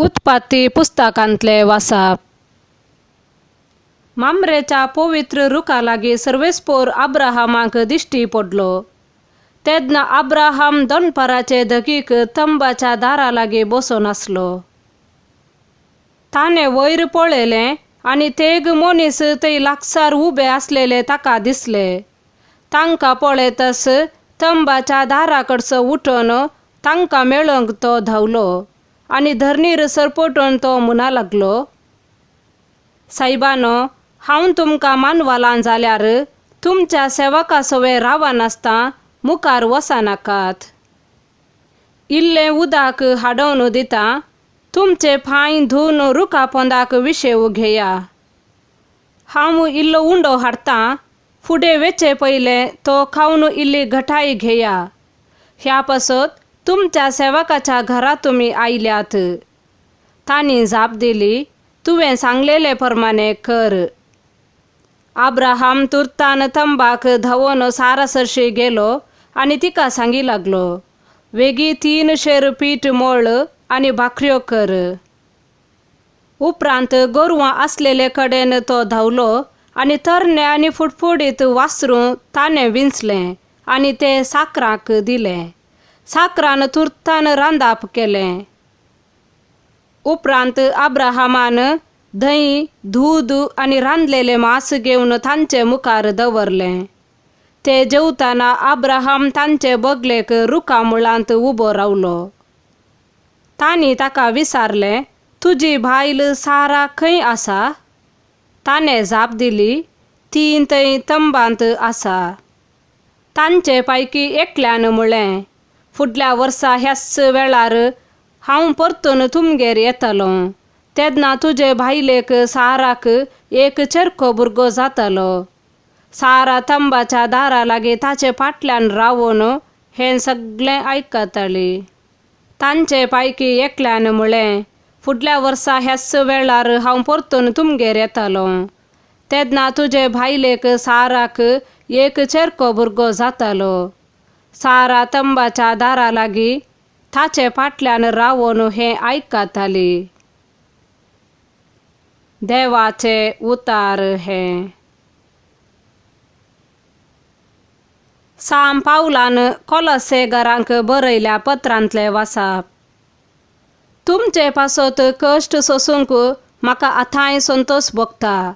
उत्पत्ती पुस्तकांतले वासाप. मामरेच्या पवित्र रुखा लागीं सर्वेस्पोर अब्राहमाक दिश्टी पडलो. तेन्ना अब्राहम दनपाराचे धगीक तंबाच्या दारा लागीं बसून आसलो. ताणें वयर पळयलें आनी तेग मनीस थंय लागसार उबे आसलेले ताका दिसले. तांकां पळयतच तंबाच्या दारा कडचो उठून तांकां मेळोवंक तो धांवलो आनी धरणीर सरपटून तो म्हणा लागलो, सायबानो, हांव तुमकां मानवलां जाल्यार तुमच्या सेवका सवें रावनासतना मुखार वचनाकात. इल्लें उदक हाडोवन दिता, तुमचे पांय धुवन रुखा पोंदाक विशेव घेया. हांव इल्लो उंडो हाडटा, फुडें वेचे पयलें तो खावन इल्ली घटाय घेया. ह्या पासत तुमच्या सेवकाच्या घरा तुमी आयल्यात. तांणी जाप दिली, तुवें सांगलेले प्रमाणे कर. अब्राहम तुर्तान तंबाक धांवून सारा सरशी गेलो आनी तिका सांगी लागलो, वेगीं 3 शेर पीठ मोळ आनी भाकऱ्यो कर. उपरांत गोरवां आसलेले कडेन तो धांवलो आनी तरणे आनी फुटफुडीत वासरूं ताणें विंचलें आनी तें साकराक दिलें. साकरान तुर्तान रांदाप केलें. उपरांत अब्राहमान धंय, दूद आनी रांदलेलें मांस घेवन तांचे मुखार दवरलें. ते जेवतना अब्राहम तांचे बगलेक रुखा मुळांत उबो रावलो. तांणी ताका विचारलें, तुजी बायल सारा खंय आसा? ताणें जाप दिली, ती थंय तंबांत आसा. तांचे पैकी एकल्यान म्हळें, फुडल्या वर्सा ह्याच वेळार हांव परतून तुमगेर येतलो, तेन्ना तुजे बायलेक साराक एक चेरको भुरगो जातलो. सारा तंबाच्या दारा लागीं ताचे फाटल्यान रावून हें सगळें आयकताली. तांचे पैकी एकल्यान म्हळें, फुडल्या वर्सा ह्याच वेळार हांव परतून तुमगेर येतलो, तेन्ना तुजे बायलेक साराक एक चेरको भुरगो जातलो. सारा तंबाच्या दारा लागीं ताचे फाटल्यान रावून हें आयकताली. देवाचे उतार हें. साम पावलान कोलसेगरांक बरयल्या पत्रांतले वासाप. तुमचे पासत कश्ट सोसूंक म्हाका आतांय संतोश भोगता.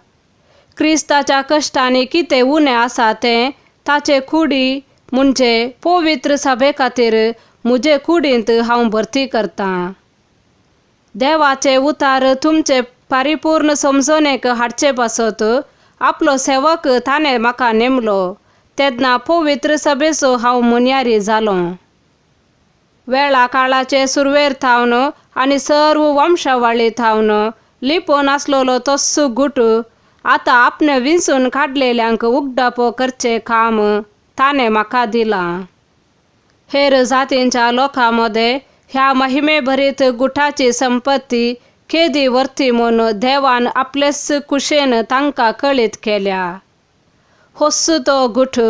क्रिस्ताच्या कश्टांनी कितें उणें आसा तें ताचे कुडी म्हणजे पवित्र सभे खातीर म्हजे कुडींत हांव भरती करतां. देवाचे उतार तुमचे परिपूर्ण समजणेक हाडचे पासत आपलो सेवक ताणें म्हाका नेमलो, तेन्ना पवित्र सभेचो हांव मुन्यारी जालो. वेळा काळाचे सुरवेर थावन आनी सर्व वंशावळी थावन लिपोवन आसलेलो तोच गुट आतां आपणें विंचून काडलेल्यांक उगडापो करचें काम ताणें म्हाका दिलां. हेर जातींच्या लोकां मदें ह्या महिमे भरीत गुटाची संपत्ती केदी व्हरती म्हूण देवान आपलेच कुशेन तांकां कळीत केल्या. होच तो गुट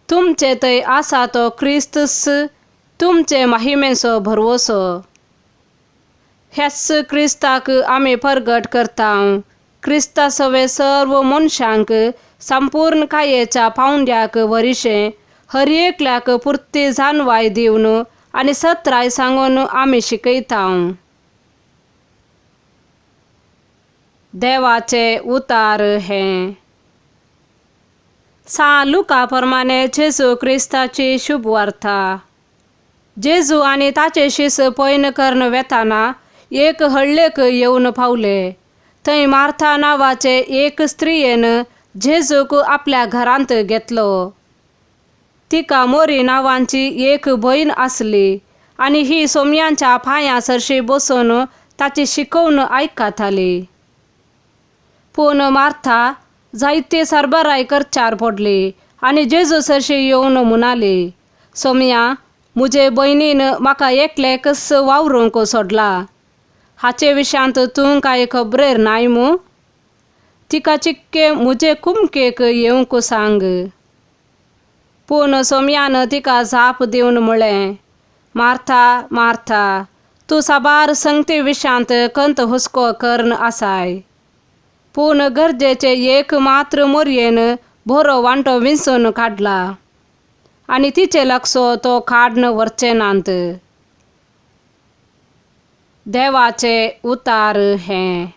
तुमचे थंय आसा तो क्रिस्तूच तुमचे महिमेचो भरवसो. ह्याच क्रिस्ताक आमी परगट करता. क्रिस्ता सवे सर्व मनशांक संपूर्ण कायेच्या पावंड्याक वरिशें हर एकल्याक पुर्ती जाणवाय दिवन आनी सत्राय सांगून आमी शिकयता. देवाचे उतार हें. सा लुका प्रमाणे जेजू क्रिस्ताची शुभवार्ता. जेजू आनी ताचे शीस पयण करून वेताना एक हळ्ळेक येवन पावले. थंय मार्था नांवाचे एक स्त्रियेन जेजूक आपल्या घरांत घेतलो. तिका मोरी नांवांची एक भयण आसली आनी ही सोमयांच्या पांयां सरशी बसून ताची शिकोवन आयकताली. पूण मार्था जायती सरबराय करच्यार पडली आनी जेजू सरशी येवन म्हणाली, सोमया, म्हजे भयणीन म्हाका एकल्याकच वावरूंक सोडला. हाचे विशयांत तूं कांय खबरेर नाय मू? तिका चिक्के म्हजे कुमकेक येवंक सांग. पूण सोमयान तिका जाप दिवन म्हळें, मार्था मार्था, तूं साबार संगती विशांत कंत हुस्को कर्न आसाय. पूण गरजेचे एक मात्र मोरयेन बरो वांटो विंचून काडला आनी तिचे लागसो तो काड्न व्हरचे नात. देवाचे उतार हें.